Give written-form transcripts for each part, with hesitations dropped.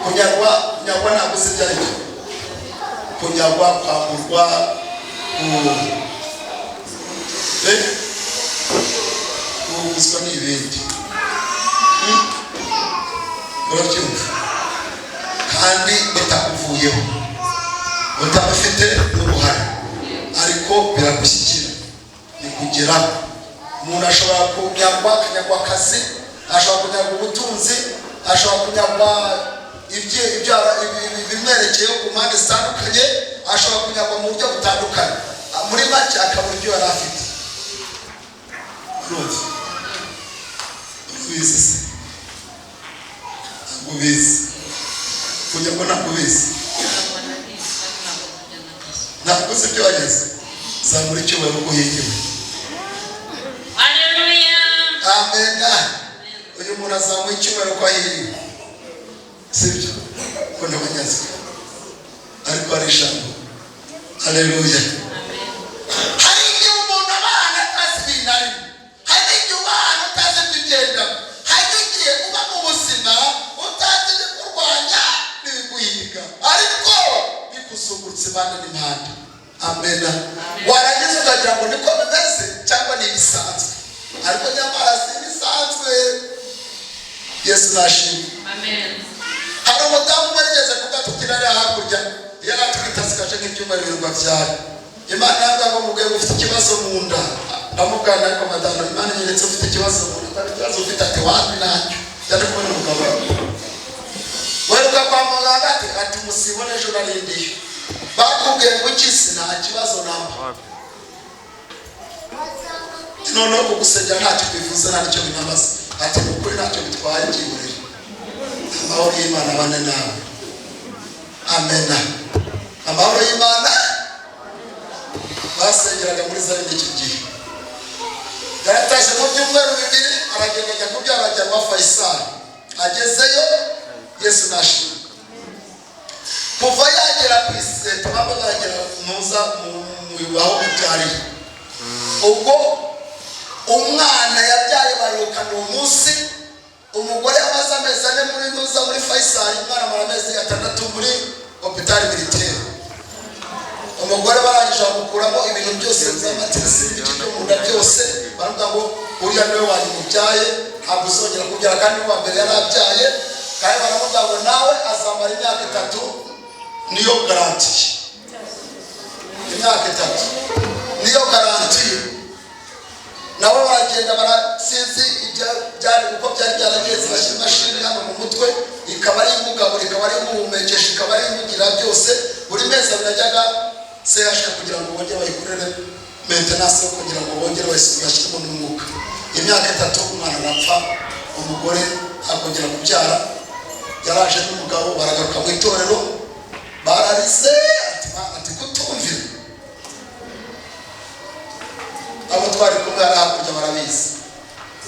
Kunyagwa, kunyagwa ntabwo uzi ibyo ari byo. Kunyagwa, kwamburwa, guhuguzwa n'ibindi. Urabyumva? Kandi bitakuvuyeho, utabifite n'uruhare, ariko biragushyikira, bikugeraho. Umuntu ashobora kunyagwa, akanyagwa akazi, ashobora kunyagwa ubutunzi, ashobora kunyagwa ibimwerekeyeho ku mpande zitandukanye, ashobora kunyagwa mu buryo butandukanye. Muri make, akabura ibyo yari afite. Urumva? Ubizi se? Ntabwo ubizi. Kunyagwa ntabwo ubizi. Ntabwo nabizi kandi ntabwo najya nagize. Ntabwo uzi ibyo wageze. Zamura icyubahiro ko uhigiwe. Haleluya. Amena. Uyu muntu azamuye icyubahiro ko ahiriwe, sibyo? Ko ntibanyazwe, ariko hari ijambo. Haleluya. Amen. Hari igihe umuntu aba ahantu atazi ibintu arimo. Hari igihe uba ahantu utazi ibyo ugendamo. Hari igihe uba mu buzima utazi ibikurwanya n'ibiguhiga, ariko bikuzungurutse impande n'impande. Amena. Warangiza ukagira ngo niko bimeze cyangwa ni ibisanzwe, ariko nyamara si ibisanzwe. Yesu nashimwe. Amen. Hari umudamu umwe rigeze kuba tukiri hariya hakurya, yari atwite, asigaje nk'ibyumweru 2 ngo abyare. Imana yambwira ngo mubwiye ngo ufite ikibazo mu nda. Ndamubwira, ariko madamu, Imana nyeretse ufite ikibazo mu nda. Atari ikibazo ufite? Ati: "Wapi, ntacyo." Yari kumwe n'umugabo we. Weruka kwa muganga? Ati: "Musibone, ejo narindiyo." Bakubwiye ngo iki se? Nta kibazo namba. Noneho kugusengera ntacyo bivuze, nta nicyo binamaze. Ati: "Ni ukuri ntacyo bitwaye, byihorere." Amahoro y'Imana abane nawe. Amena. Amahoro y'Imana. Basengeraga muri Zayini icyo gihe. Yaratashye mu byumweru 2, aragenda ajya kubyara, ajya kwa Faisal. Agezeyo, Yesu nashimwe, kuva yagera ku iseta baba bagera muza mu aho mubyariye, ubwo umwana yabyaye barukana uwo munsi. Umugore yamaze amezi 4 muri nuza, muri Faisal. Umwana amara amezi 6 muri hôpital militaire. Umugore barangije bamukuramo ibintu byose by'amatirisi, ibice byo mu nda byose. Baravuga ngo uriya niwe wanyu mubyaye, ntabwo uzongera kubyara, kandi n'uwa mbere yari abyaye. Kandi baravuga ngo nawe azamara imyaka 3, niyo garantie. Imyaka 3 niyo garantie. Nabo baragenda, barasinzi ibyo byari, uko byari byaragenze. Bashyira imashini hano mu mutwe, ikaba ari imugabura, ikaba ari imuhumekesha, ikaba ari imugira byose. Buri mezi 2 ajyaga CHK kugira ngo bongere bayikorere maintenance yo kugira ngo bongere bashyiremo n'umwuka. Imyaka 3, umwana arapfa, umugore akongera kubyara. Yaraje n'umugabo, baragaruka mu itorero, bararize. Ati: "Mana," ati, "kutumvira." Abo twari kumwe hari hakurya barabizi.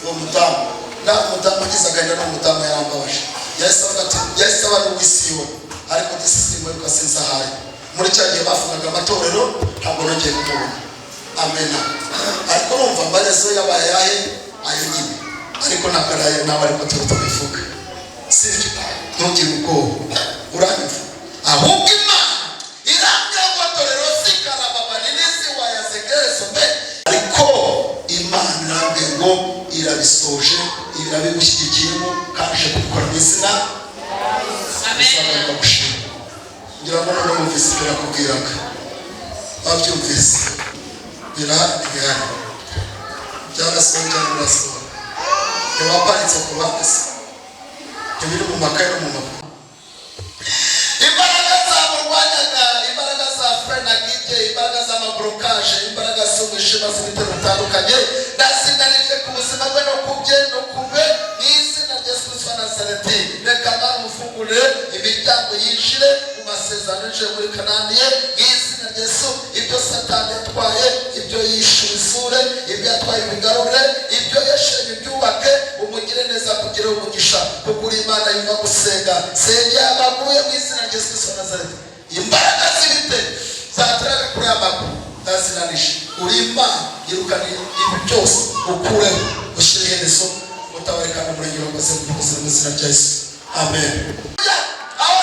Uwo mudamu na umudamu ugize agahinda, ni umudamu yarambabaje. Yahise avuga ati, yahise aba n'uw'isiyoni, ariko disi simwibuka, sinzi ahari. Muri cya gihe bafungaga amatorero, ntabwo nongeye kumubona. Amena. Ariko urumva amarezo yabaye ayahe? Ayo nyine, ariko ntabwo ari ayo nawe, ariko tuba tubivuga, sibyo? Ntugire ubwoba, uranyumva? Ahubwo Imana irambwira ngo torero sikarababa wayazegerezo mbe, ariko Imana irambwiye ngo irabisoje, irabigushyigikiyemo, kandi ije kubikora mu izina. Amen. Ndagushima. Ngira ngo noneho wumvise ibyo nakubwiraga. Wabyumvise? Birahari, ntibihari? Byarasohoye cyangwa birasohoye? Ntiwaparitse ku ruhande se? Ntibiri mu makaye no mu mpapuro? Imbaraga zamurwanyaga, imbaraga za frenagide, imbaraga z'amablocage, imbaraga z'umwijima, z'ibitero bitandukanye, ndazinanije ku buzima bwe no ku bye no ku be, mu izina rya Yesu Kristo wa Nazareti. Reka Mana umufungurire imiryango, yinjire mu masezerano, yinjire muri Kanani ye, mu izina rya Yesu. Ibyo Satani yatwaye, ibyo yishyura isure, ibyo yatwaye ibigarure, ibyo yashenye byubake. Umugire neza, kugira umugisha, kuko uri Imana yumva gusenga. Sengera amaguru ye mu izina rya Yesu Kristo wa Nazareti. Imbaraga z'ibitero zateraga kuri aya maguru ndazinanije. Uri Imana, yirukana ibi byose, ukureho, ushyire iherezo, mutabarikana umurengero wakoze mu izina rya Yesu. Amen. Aho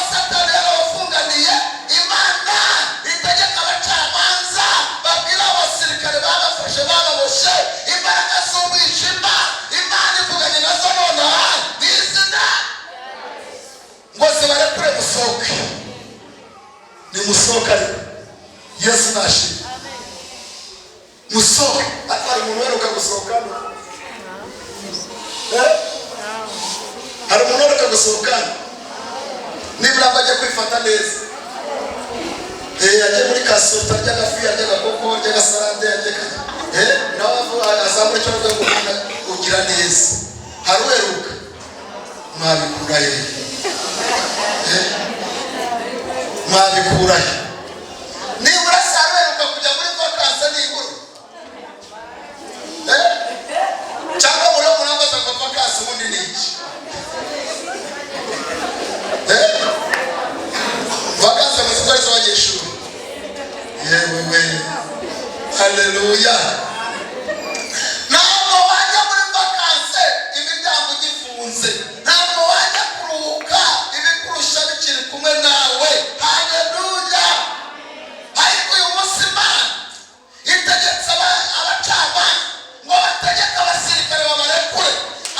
Musohoke. Ariko Yesu nashimwe, musohoke. Ariko hari umuntu uheruka gusohoka hano? Eh? Hari umuntu uheruka gusohoka hano nibura ngo ajye kwifata neza? Ajye muri kasoto, arya agafi, arya agakoko, arya agasalade, arya nawe azamura icyo avuga ngo umuntu ugira neza. Hari uheruka? Mwabikura he? Eh? Mwabikura he? Nibura se hari uheruka kujya muri vacances nibura? Eh? Cyangwa muri murambaza ngo vacances ubundi ni iki? Eh? Vacances muzi ko ari iz'abanyeshuri. Yewe we, haleluya! Ntabwo wajya muri vacances imiryango igifunze, ntabwo wajya kuruhuka ibikurusha bikiri kumwe nawe. Haleluya! Ariko uyu munsi Imana itegetse abacamanza ngo bategeke abasirikare babarekure,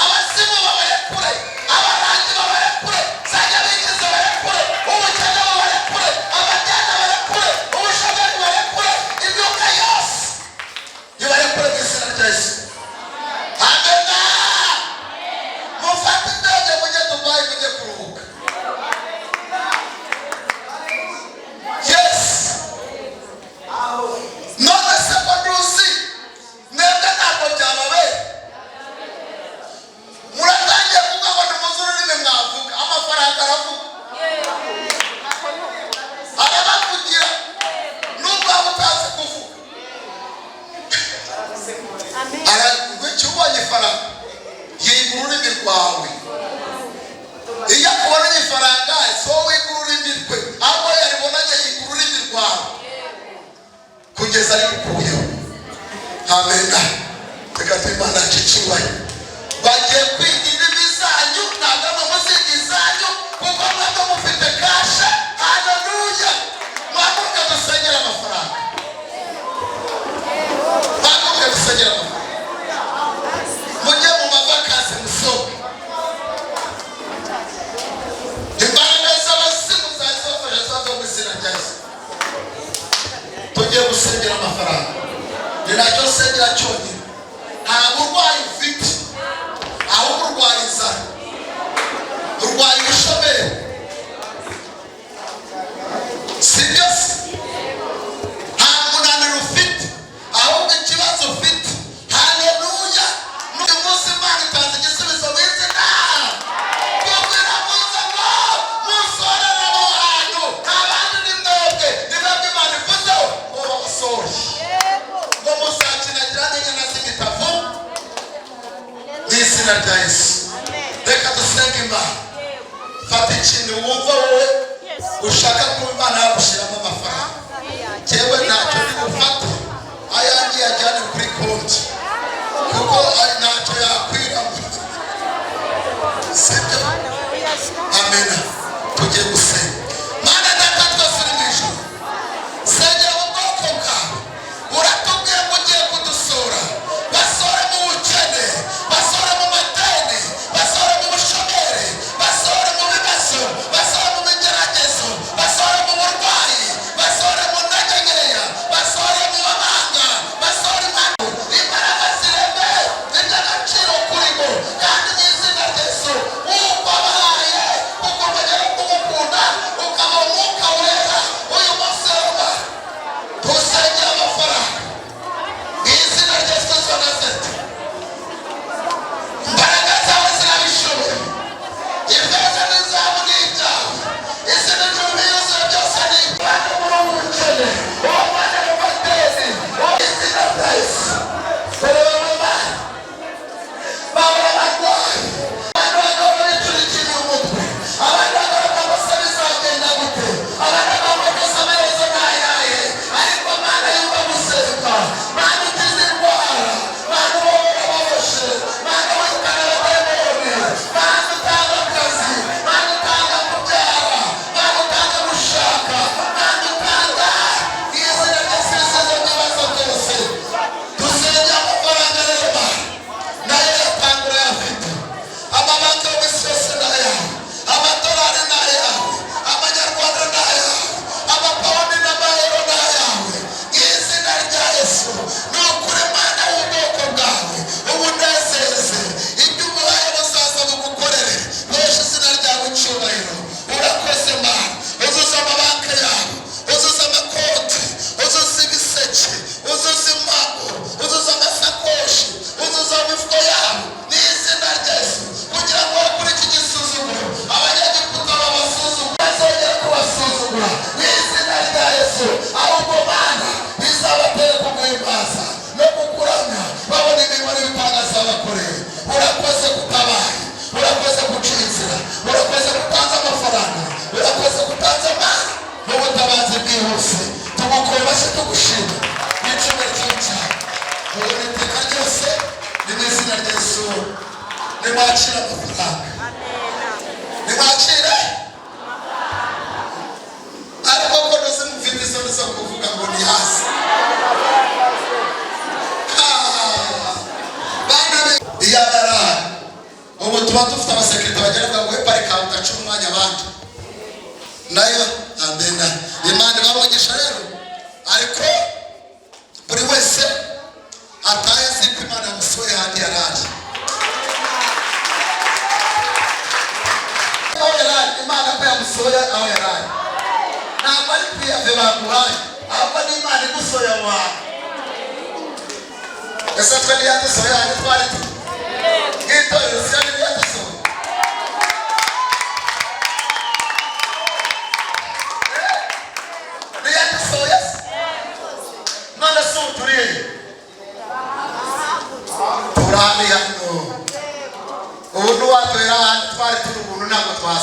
abazimu babarekure, abarangi babarekure, za nyabingizi barekure, ubukene babarekure, amajyana barekure, ubushomeri barekure, imyuka yose ibarekure mu izina rya Yesu. Amena. Mufate indege mujye Dubayi, mujye kuruhuka. Yes. None se ko nduzi mwebwe ntabwo byababera, muratangiye kuvuga ngo nimuzi ururimi mwavuga. Amafaranga aravuga, arabavugira nubwo waba utazi kuvuga. Icyo ubonye ifaranga yiga ururimi rwawe. Iyo akubonanye ifaranga, si wowe wiga ururimi rwe, ahubwo yaribonanye yiga ururimi rwawe kugeza arigukuyeho. Amena. Reka tuhe Imana yacu icyubahiro. Bagiye kwiga indimi zanyu, ntabwo ari muziga izanyu, kuko mwebwe mufite cash. Haleluya! Mwahaguruke dusengere amafaranga, mwahaguruke dusengere amafaranga. Mujye mu mavacances, musohoke. Imbaraga z'abazimu zari zibafashe zava mu izina rya Yesu. Tugiye gusengera amafaranga, ni nacyo nsengera cyonyine. Nta burwayi ufite, ahubwo urwaye inzara, urwaye ubushomeri, si byo se? Nta munaniro ufite, ahubwo ikibazo ufite, haleluya, n'uyu munsi Imana itanze igisubizo mu izina, kuko iravuze ngo musorere abo hantu. Nta bandi, ni mwebwe, ni mwebwe Imana ivuzeho ngo babasohore, ngo muzakinagira n'inyana z'imitavu mu izina rya Yesu. Reka dusenge Imana. Fata ikintu wumva wowe ushaka kuba Imana yagushyiramo amafaranga. Jyewe ntacyo ndi bufate, ayanjye yajyane kuri konti, kuko ari ntacyo yakwiramo, sibyo? Amena. Tugiye gusenga. Mana Data twese uri mu ijuru, sengera mu bwoko bwawe. Uratubwiye ngo ugiye kudusura. Basore mu bukene, basore mu madeni, basore mu bushomeri, basore mu bibazo, basore mu bigeragezo, basore mu burwayi, basore mu ntege nkeya, basore mu mabanga, basore impano, imbaraga zireme iby'agaciro kuri bo. Kandi mu izina rya Yesu, wumva abahaye kukumenya no kumukunda. Nimwakire amafaranga, nimwakire. Ariko ko ntuzi, mufite isoni zo kuvuga ngo ni hasi. Ah, bana iyo abarahari ubu tuba dufite abasekirite bagera ngo we parika udaca umwanya abandi nayo. Amena. Imana ibamugisha rero. Ariko buri wese atahe azi ko Imana yamusohoye ahandi yari ari, aho yari ari. Imana ko yamusohoye aho yari ari, ntabwo ari kwiyave baguhaye, ahubwo ni Imana igusohoye aho hantu. Ese twe ntiyadusohoye ahandi twari turi nk'itorero Siyoni? Ntiyadusohoye? Ntiyadusohoye se? None se ubu turi hehe? Turi hano. Ubu ntiwatuhera ahandi twari turi ubuntu, ntabwo twasa.